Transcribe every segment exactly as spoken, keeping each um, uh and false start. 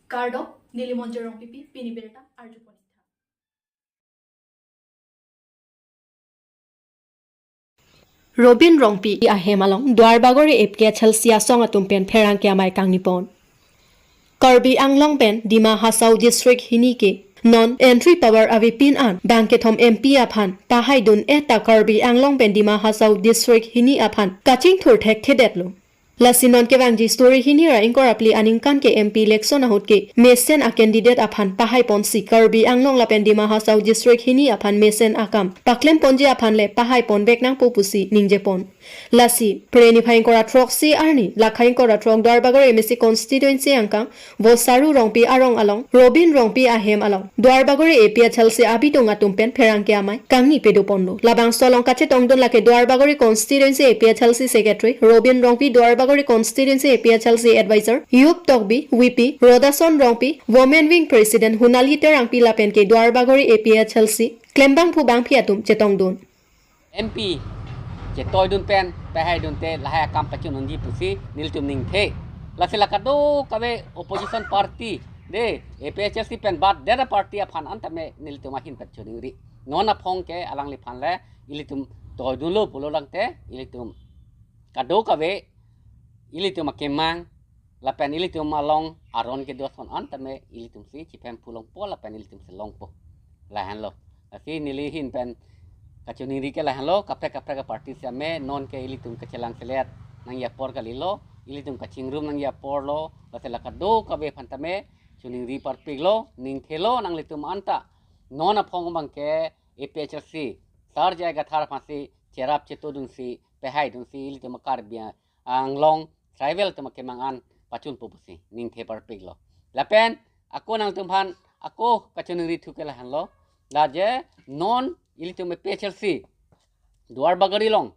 Kardom, neli Monjir Rongpipi, pini birta arjupon-ik tha. Robin Rongpi ahem along Duarbagori A P H L C asong atum pen pherangke amei kangnipon. Karbi Anglong pen Dima Hasao District hini ke non entry power avepin an bangkethom M P aphan pahaidun-et ta Karbi Anglong pen Dima Hasao District hini aphan kachingthur thekthedetlo. Lasi non kevangji suri hini ra ingkoi ra phli aningkan ke M P election ahut ke mesen a-candidate aphan pahaiponsi Karbi Anglong lapen Dima Hasao District hini aphan mesen akam paklemponji aphan le pahaiponvek nangpo pusi ningjepon. Lasi Phre niphai ingkoi ra throksi arni, lake ingkoi ra throk Duarbagori M A C constituency angkang Vosaru Rongpi arong along, Robin Rongpi ahem along Duarbagori A P H L C abitung atum pen pherangke amei kangni pedoponlo. Labangso along kachetongdun lake Duarbagori constituency A P H L C secretary Robin Rongpi, Duarbagori constituency A P H L C advisor Yup Tokbi, V P Rodason Rongpi, women wing president Hunali Terangpi lapen ke Duarbagori A P H L C klembangphu bangphi atum chetongdun. M P chetoidun pen pahaidunte lahai akam pachun unji pusi nelitum ningthe. Lasi la kadokave opposition party, de, A P H L C pen bad dera party aphan an tame nelitum ahin pachuningri. Non aphong ke alangliphan le ilitum toidunlo pulo tangte ilitum kadokave ilitum akemang lapen ilitum along aron kedo ason an tame ilitum si chiphem phu longpo lapen ilitum si longpo. Lahenlo. Lasi neli ahin pen kachiningri ke lahenlo, kaprek kaprek a-party sitame non ke ilitum kachelangselet nangji apor kalilo, ilitum kachingrum nangji aporlo, lasi la kadokave aphan tame chiningri parpiklo, ningthelo nanglitum anta. Non aphong abang ke A P H L C, Sar J I Kathar aphansi cherap chetodunsi, pahaidunsi, ilitum Karbi Anglong tribal atum akemang an pachunpo pusi ningthe parpiklo. Lapen ako nangtumphan ako kachiningrithu ke lahenlo. La je non ilitum A P H L C Duarbagori along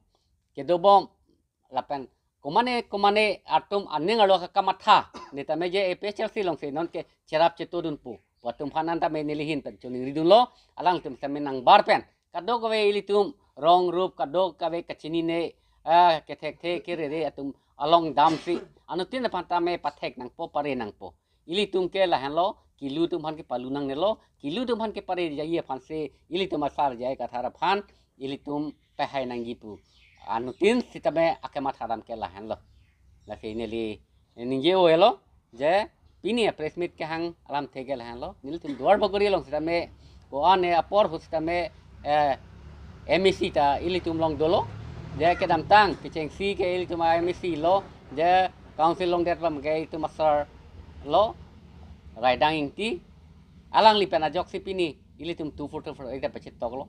kedobom lapen komane komane atum aning arlo kakamatha, ne tame je A P H L C alongsi non ke cherap chetodunpo pu atumphan an tame neli ahin pen chiningridunlo, alangtum tame nangbar pen kadokave ilitum rong rup kadokave kachinine, ah, kethekthe kerere atum along damsi anuttin aphan tame pathek nangpo, pare nangpo. Ilitum ke lahenlo, kilu atum aphan ke palu nangnelo, kilu atum aphan ke pare jaji aphansi ilitum a-Sar J I Kathar aphan ilitum pahai nangji pu anuttin sitame akemathadam ke lahenlo. Lasi neli ningje-o-elo je pini a-press meet kehang alamthe ke lahenlo. Nelitum Duarbagori along sitame ko-an apor ahut sitame, eh, M A C ta ilitum along dolo. Je kedamtang kechengsi ke ilitum a-M A C lo, je council longdet abang ke ilitum asar lo, Raidang Ingti. Alangli pen ajoksi pini ilitum two forty-four A ta pachetoklo.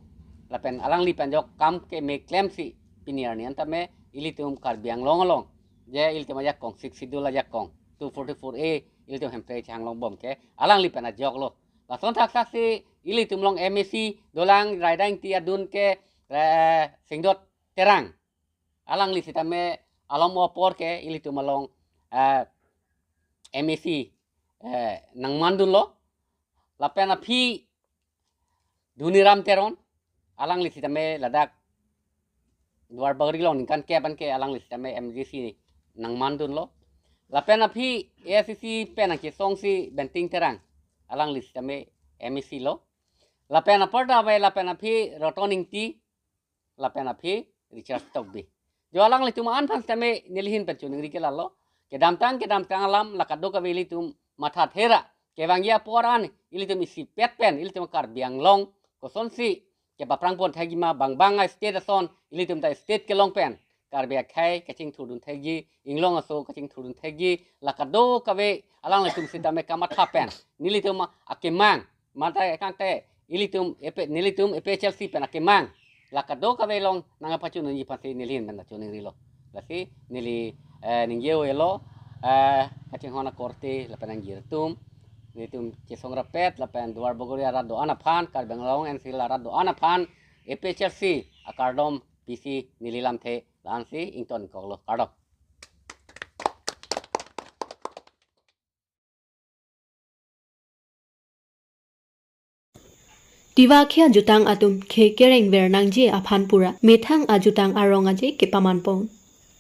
Lapen alangli pen ajok kam keme klemsi pini arni an tame ilitum Karbi Anglong along je ilitum ajakong, Sixth Schedule ajakong, two forty-four A ilitum hemphrek chehang longbom ke alangli pen ajoklo. Lason thakthak si ilitum along M A C dolang, Raidang Ingti adun ke, eh, Singdot Terang. Alangli sitame alom apor ke ilitum along, eh, M A C, eh, nangmandunlo. Lapen aphi Doniram Teron, alangli sitame ladak Duarbagori along ningkan kep an ke alangli sitame M D C nangmandunlo. Lapen aphi A I C C pen nangkesongsi Benting Terang, alangli sitame M A C lo. Lapen apar ta ave, lapen aphi Roton Ingti, lapen aphi Richard Tokbi. Jo alanglitum an aphan sitame neli ahin pen chiningri ke lalo. Kedamtang, kedamtang alam la kadokave ilitum mathathera. Kevangji apor an ilitum isipet pen ilitum Karbi Anglong kosonsi kepaphrangpon thekji ma, bang bang a-state ason ilitum ta state kelong pen Karbi akhei kachingthurdun thekji, inglong aso kachingthurdun thekji, la kadokave alanglitum sitame kamatha pen nelitum akemang, mate kangte ilitum A P, nelitum A P H L C pen akemang la kadokave along nangpachunji aphansi neli ahin pen chiningrilo. Lasi neli, eh, ningje-o-elo, eh, kachinghon akorte lapen angjir atum, nelitum chesong rapet lapen Duarbagori arat do-an aphan, Karbi Anglong N C L arat do-an aphan A P H L C akardom pisi neli lamthe la-ansi ingtonkoklo. Kardom. Tiwa akhei ajutang atum khei kereng ver nangji aphan pura methang ajutang arong aje kepamanpon.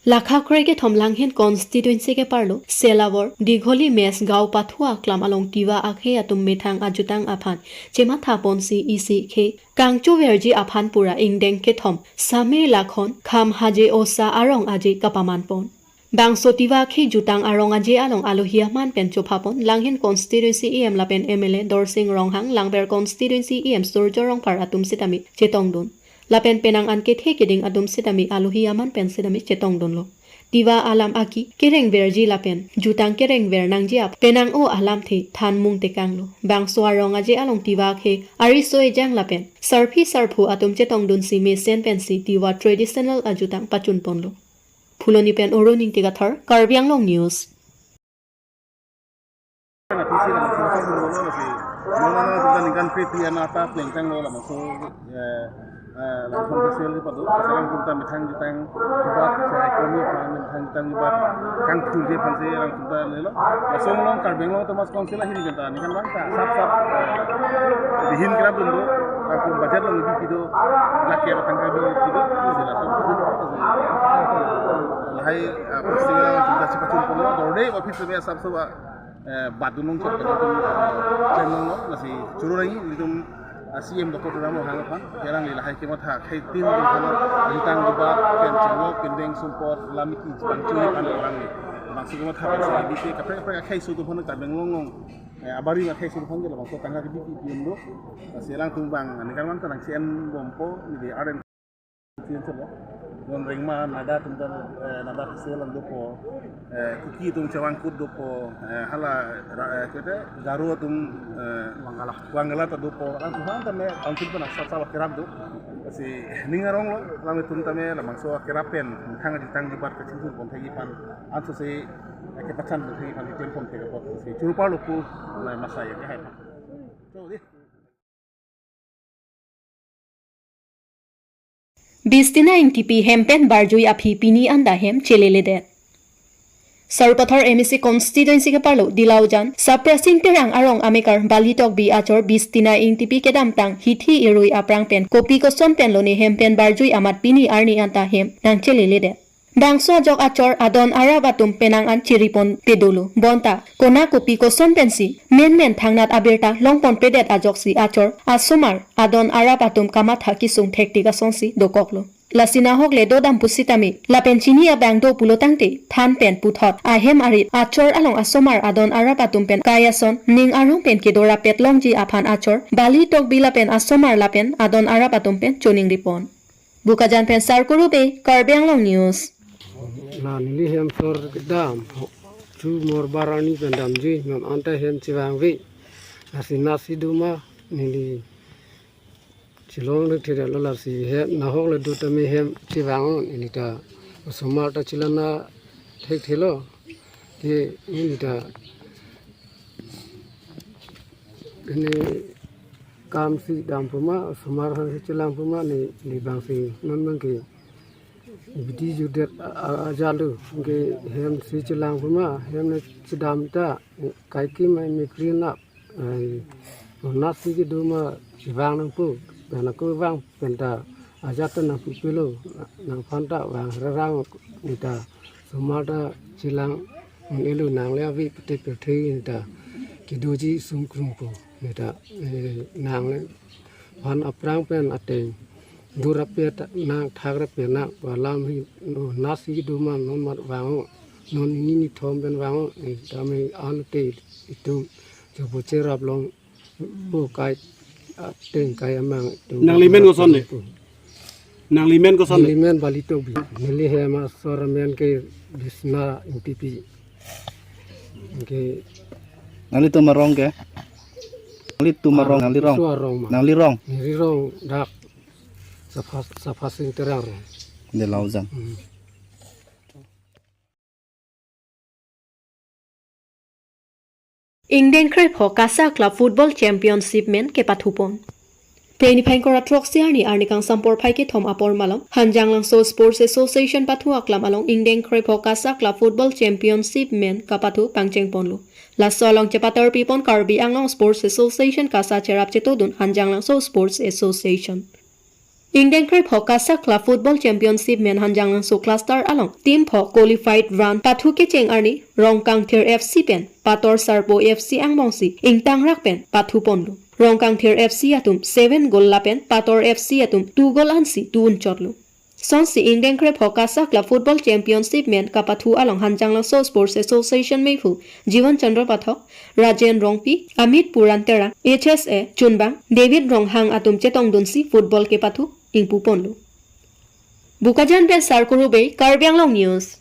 Lakha kre kethom Langhin constituency ke-arlo Selawor Digholi Mes gaon pathu aklam along Tiwa akhei atum methang ajutang aphan chematha ponsi isi akhei kangchoverji aphan pura ingdeng kethom Samir Lakhon Kham Haje Osa arong aje kapaman pon. Bangso Tiwa akhei jutang arong aje along alohi aman pen chopha pon Langhin constituency E M lapen M L A Dorsing Ronghang, Langber constituency E M Surjo Rongphar atum sitame chetongdun. Lapen penang an kethe keding atum sitame alohi aman pen sitame chetongdunlo. Tiwa alam aki kerengverji lapen jutang kerengver nangji ap penang o alamthe than mung tekanglo. Bangso arong aje along Tiwa akhei ariso ejang lapen sarpi sarpo atum chetongdunsi mesen pensi Tiwa traditional ajutang pachun ponlo. Phuloni pen Oro Ningti Kathar, Karbi Anglong News. Nangtum si labangso, labangso, labangso, labangso, ningkan kre-phli an ata plengtanglo labangso, eh, eh, Langhin festival kepado, sekarang tum ta methang jutang jubat, sekarang kami apa, methang jutang jubat, kangthurji aphansi nangtum ta lelo. Laso along Karbi Anglong Autonomous Council ahin jenta ningkan vang ta, sap sap, eh, bihin kerap dun do, lakum budget along bipi do, lakh kep tangka bipi do, itu jelas. Lahai, eh, festival nangtum ta chepachun ponlo, dorde office me sap sap, eh, badunung chot, eh, klem nanglo, lasi choro rangi, ilitum, ah, C M Doctor Tuliram Ronghang aphan, kerang li lahai kematha, khei tin dun aphan, jutang jubat, pen chenglo, pindeng sumpot, lamiki, bangchu aphan orang li. Bangso kematha, bangso bisi, kaprek kaprek akhei aso atum aphan, Karbi Anglong along, eh, abari akhei aso atum aphan, labangso tangka kebi pi pi do, lasi alangtum bang, ningkan vang ta nang C M bompo, neli R N Don Rengma, Nada atum ta, eh, Nada festival an dopo, eh, Kuki atum chevangkut dopo, eh, hala, ra-, eh, kete, Garo atum, eh, Wangala. Wangala ta dopo, alangtum aphan tame, council pen asap sap kerap do. Lasi ning aronglo, alanglitum tame, labangso kerap pen, methang jutang jubat kachingthur pon thekji aphan, ansose, eh, kepachan pon thekji aphan, keklem pon thek apot, lasi choro parlo pu, la masa ya, kehai aphan. So, di. Bistina Ingtipi hem pen barjui aphi pini anta hem cheleledet. Sarupathar M A C constituency ke-arlo Dilaujan, Saprasing Terang arong amekar Bali Tokbi achor Bistina Ingtipi kedamtang hithi irui aphrang pen kopi koson pen lone hem pen barjui amat pini arni anta hem nangcheleledet. Bangso ajok achor adon arap atum penang an chiri ponpe dolo. Bonta, konat kopi koson pensi, menmen thangnat abirta longponpedet ajoksi achor asomar adon arap atum kamatha kesung thektik asonsi dokoklo. Lasi nahok le dodam pusitame, lapen chini abang do pulo tangte, than pen puthot ahem arit achor along asomar adon arap atum pen kai ason, ning arong pen kedo rapet longji aphan achor, Bali Tokbi lapen asomar lapen adon arap atum pen choningri pon. Bokajan pen Sarkuru Bey, Karbi Anglong News. La neli hem sor kedam, chu morbar arni pen damjui, non anta hem chevangve. Lasi nasi doma, neli chelong le theda lo lasi hem, nahok le do tame hem chevang-o, neli ta osomar ta chelana thekthelo. Ke neli ta ini kam si dam puma, osomar aphan si chelang puma, ne, ne bang si non bang ke bidi judet a-, a-, ajalu, ke hem si chelang puma, hem ne chedam ta, kaikim ai mikri nap, ai, nasi kedo ma chevang nangpo, pen ako vang penta ajat ta nangpupilo, nangphan ta vang rarang neta, osomar ta chelang un-elo, nang le ave pete pete neta, kedoji sungkrungpo neta, eh, nang le phan aphrang pen ateng do rapet nang, thak rapet nang, alam hi, no, nasi kedo ma non mat vang-o, non ini nithom pen vang-o, eh, tame ante itum chobo cherap long, bo kai, ah, teng kai amang itum. Nangli men koson ne? Nangli men koson ne? Neli men Bali Tokbi. Neli hem asor amen ke Bistina Ingtipi. Ke nanglitum arong ke? Nanglitum arong, ah, nangli rong. Isu arong ma. Nangli rong. Neli rong dak Sapha, Saprasing Terang rong. Dilaujan. Hmm. Ingdeng krepho KASA Club Football Championship men kepathu pon. Pini niphai ingkoi ra throk isi arni arni kangsam porphai kethom apor malom, Hanjanglangso Sports Association pathu aklam along ingdeng krepho KASA Club Football Championship men kapathu pangcheng ponlo. Laso along chepatar pipon Karbi Anglong Sports Association KASA cherap chetodun Hanjanglangso Sports Association. Ingdeng krepho Kasak Club Football Championship men Hanjanglangso Cluster along team pho qualified round pathu kecheng arni Rongkangthir F C pen Pator Sarpo F C angbongsi ingtangrak pen pathu ponlo. Rongkangthir F C atum seven goal lapen Pator F C atum two goal ansi tu-un chotlo. Sonsi ingdeng krepho Kasak Club Football Championship men kapathu along Hanjanglangso Sports Association meiphu Jiwan Chandra Pathak, Rajen Rongpi, Amit Puran Terang, H S A chunbang David Ronghang atum chetongdunsi football kepathu ingpu ponlo. Bokajan pen Sarkuru Bey, Karbi Anglong News.